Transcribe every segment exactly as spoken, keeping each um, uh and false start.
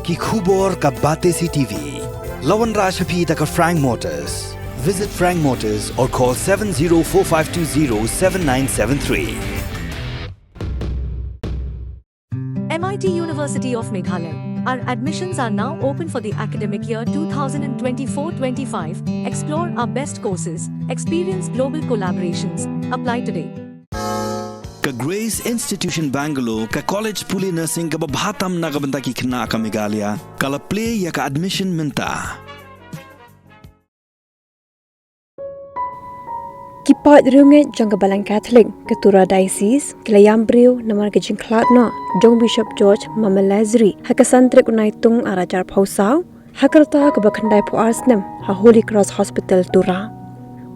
Ki khubor ka Batesi T V. La wanrah sha phi da ka Frank Motors. Visit Frank Motors or call seven zero four five two zero seven nine seven three. M I T University of Meghalaya. Our admissions are now open for the academic year two thousand twenty-four twenty-five. Explore our best courses, experience global collaborations. Apply today. Ka Grace Institution Bangalore, ka college pule nursing kaba bha tam na ka bynta ki khynnah ka Meghalaya, ka la plie ïa ka admission mynta. Ki paid riewngeit jong ka Balang Catholic ka Tura Diocese ki la ïam briew namar ka jingkhlad noh jong Bishop George Mamalazri ha ka san tarik u Naitung ar hajar phew saw, ha ka rta kaba khyndai phew ar snem, ha Holy Cross Hospital Tura.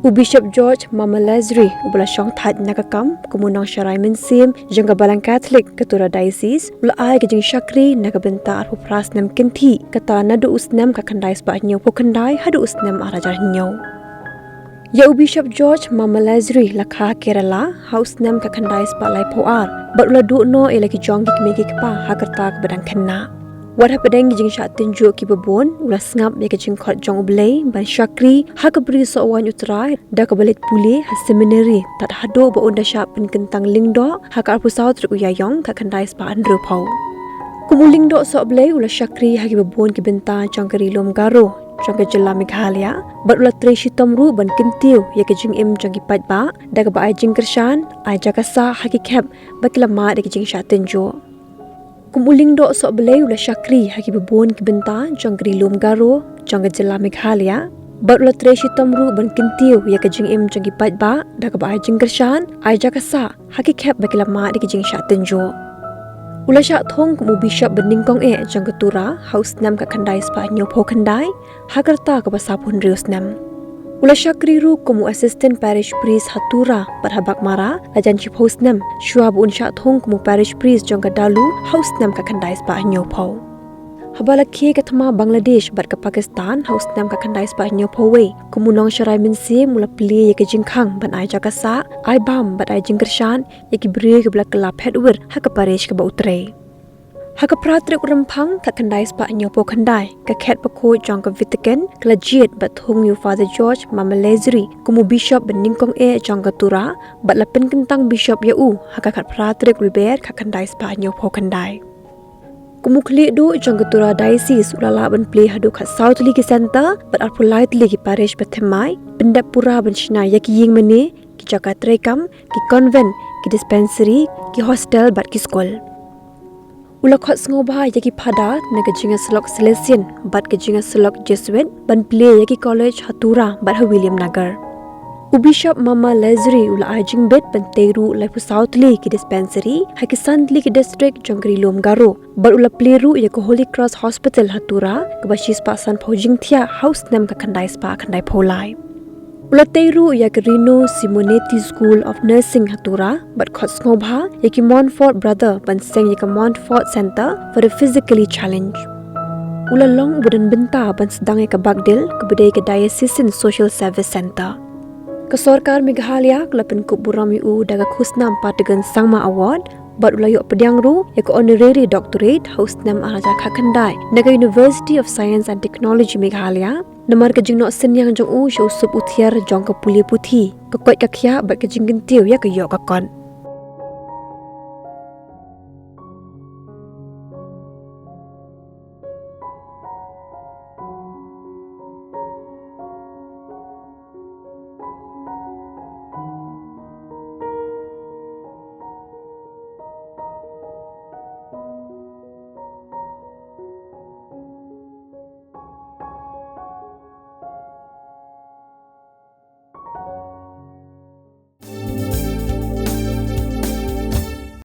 U Bishop George Mamalazri, uba la shong thait na ka kam kum u nongsharai mynsiem jong ka Balang Catholic ka Tura Diocese, u la ai ka jingshakri na ka bynta arphew phra snem kynthih, kata naduh u snem khatkhyndai spah hynñiewphew khyndai haduh u snem ar hajar hynñiew. Ïa u Bishop George Mamalazri la kha ha Kerala ha u snem khatkhyndai spah laiphew ar, bad u la duh noh ïa la ki jong ki kmie ki kpa ha ka rta kaba dang khynnah. Wat hapdeng ki jingshah tynjuh kiba bun, u la sngap ïa ka jingkhot jong U Blei ban shakri ha ka bri sohwaiñ U Trai da kaba leit pule ha seminary tad haduh ba un da shah pynkyntang lyngdoh ha ka arphew saw tarik u Ïaïong khatkhyndai spah hynriewphew. Kum u lyngdoh sohblei, u la shakri ha kiba bun ki bynta jong ka Ri Lum Garo jong ka jylla Meghalaya, bad u la trei shitom ruh ban kyntiew ïa ka jingim jong ki paidbah da kaba ai jingkyrshan, ai jaka sah ha ki khep ba ki la mad ïa ki jingshah tynjuh. Kum u lyngdoh sohblei, u la shakri ha kiba bun ki bynta jong ka Ri Lum Garo jong ka jylla Meghalaya, bad u la trei shitom ruh ban kyntiew ïa ka jingim jong ki paidbah da kaba ai jingkyrshan, ai jaka sah ha ki khep ba ki la mad ïa ki jingshah tynjuh. U la shah thung kum u Bishop banyngkong eh jong ka Tura ha u snem khatkhyndai spah hynñiewphew khyndai, ha ka rta kaba sawphew hynriew snem. U la shakri ruh kum u Assistant Parish Priest ha Tura bad ha Baghmara la jan shiphew snem, shuwa ba un shah thung kum u Parish Priest jong ka Dalu ha u snem khatkhyndai spah hynñiewphew. Haba la khie ka thma Bangladesh bad ka Pakistan ha u snem khatkhyndai spah hynñiewphew wei, kum u nongsharai mynsiem u la plie ïa ka jingkhang ban ai jaka sah, ai bam bad ai jingkyrshan ïa ki briew kiba la kylla phet wir ha ka parish kaba u trei. Ha ka phra tarik u Rymphang khatkhyndai spah hynñiewphew khyndai, ka khet bakhuid jong ka Vatican ka la jied bad thung ïa u Father George Mamalazri kum u Bishop banyngkong eh jong ka Tura, bad la pynkyntang Bishop ïa u ha ka khatphra tarik u Lber khatkhyndai spah hynñiewphew khyndai. Kum u khlieh duh jong ka Tura Diocese, u la lah ban plie haduh khatsaw tylli ki centre bad arphew lai tylli ki parish ba thymmai, pyndep pura ban shna ïa ki ïing mane, ki jaka treikam, ki convent, ki dispensary, ki hostel bad ki skul. U la khot sngewbha ïa ki phadar na ka jingïasyllok Salesian bad ka jingïasyllok Jesuit ban plie ïa ki college ha Tura bad ha Williamnagar. U Bishop Mamalazri u la ai jingbit ban tei ruh laiphew saw tylli ki dispensary ha ki san tylli ki district jong ka Ri Lum Garo, bad u la plie ruh ïa ka Holy Cross Hospital ha Tura kaba shispah sanphew jingthiah ha u snem khatkhyndai spah khyndaiphew lai. U la tei ruh ïa ka Reno Simonetti School of Nursing ha Tura, bad khot sngewbha ïa ki Montfort Brother ban seng ïa ka Montfort Centre for the Physically Challenged. U la long uba don bynta ban sdang ïa ka bakdil kaba dei ka Diocesan Social Service Centre. Ka sorkar Meghalaya ka la pynkup burom ïa u da ka khusnam Patgon Sangma Award, bad u la ïoh pdiang ruh ïa ka Honorary Doctorate ha u snem ar hajar khatkhyndai na ka University of Science and Technology Meghalaya, namar ka jingnoh synñiang jong u sha u sup u thiar jong ka pule puthi, ka koit ka khiah bad ka jingkyntiew ïa ka ïoh ka kot.